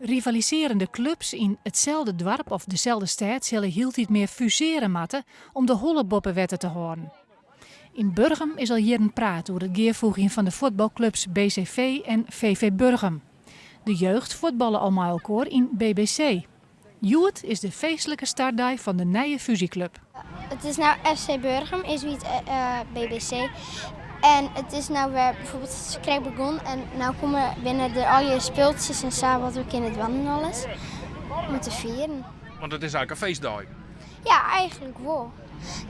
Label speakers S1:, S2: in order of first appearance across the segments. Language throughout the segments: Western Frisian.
S1: Rivalisearjende klups yn itselde doarp of deselde stêd sille hieltyd mear fusearje moatte om de holle boppe wetter te hâlden. Yn Burgum is al jierren praat oer it gearfoegjen fan de fuotbalklups BCV en VV Burgum. De jeugd fuotballe al mei elkoar yn BBC. Hjoed is de feestlike startdei fan de nije fúzjeklup.
S2: It is no FC Burgum, earst wie it BBC. En it is no wer bijvoorbeeld krekt begûn en no komme binne der allegear spultsjes en sa wat we kinne dwaan en alles om te fieren.
S3: Want it is eigentlik in feestdei.
S2: Ja, eigentlik wol.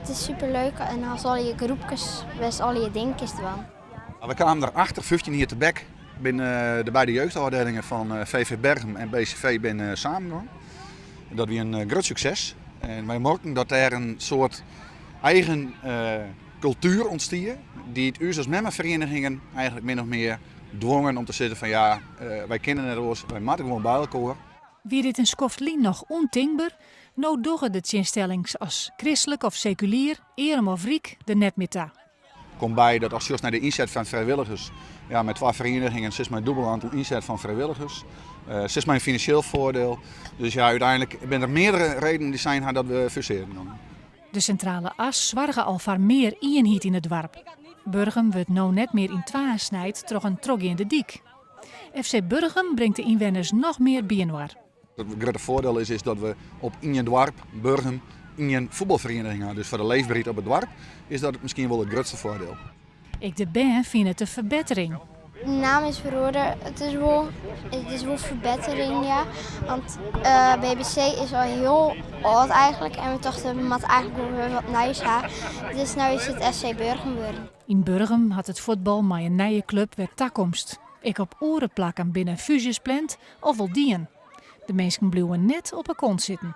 S2: It is superleuk en hast allegear groepkes wêr'tst allegear dinkjes dwaan.
S4: We kamen der achter 15 jier tebek binne de beide jeugdôfdielingen fan VV Bergum en BCV binne samengongen. Dat wie in grut sukses. En wy merken dat dêr in soart eigen kultuer ûntstie dy't ús as memmeferieningen eigentlik min of mear dwongen om te sizzen fan ja, wy kinne net oars, wy moatte gewoan by elkoar.
S1: Wie dit in skoft lyn noch ûntinkber, no dogge de tsjinstellings as kristlik of sekulier, earm of ryk der net mear ta.
S4: Komt by dat ast sjochst nei de ynset fan frijwilligers, ja, mei twa ferienigingen sitst mei it dûbele oantal ynset fan frijwilligers. Sitst mei in finansjeel foardiel. Dus ja, úteinlik binne der meardere redenen dy't sein ha dat we fusearjen dan.
S1: De Sintrale As soarge al foar mear ienheid yn it doarp. Burgum wurdt no net mear yn twaen snijd troch in trochgeande dyk. FC Burgum bringt de ynwenners noch mear byinoar.
S4: It grutte foardiel is, is dat we op ien doarp, Burgum, ien fuotbalferieniging ha. Dus foar de leefberheid op it doarp is dat miskien wol it grutste foardiel.
S1: Ek de bern fine it in ferbettering.
S2: De naam is feroare. It is wol, it is wol ferbettering, ja. Want BBC is al hiel âld eigentlik en we tochten we moatte eigentlik wol wer wat nijs ha. Dus no is it SC Burgum wurden.
S1: Yn Burgum hat it fuotbal mei in nije klup wer takomst. Ek op oare plakken binne fúzjes pland of al dien. De minsken bliuwe net op 'e kont sitten.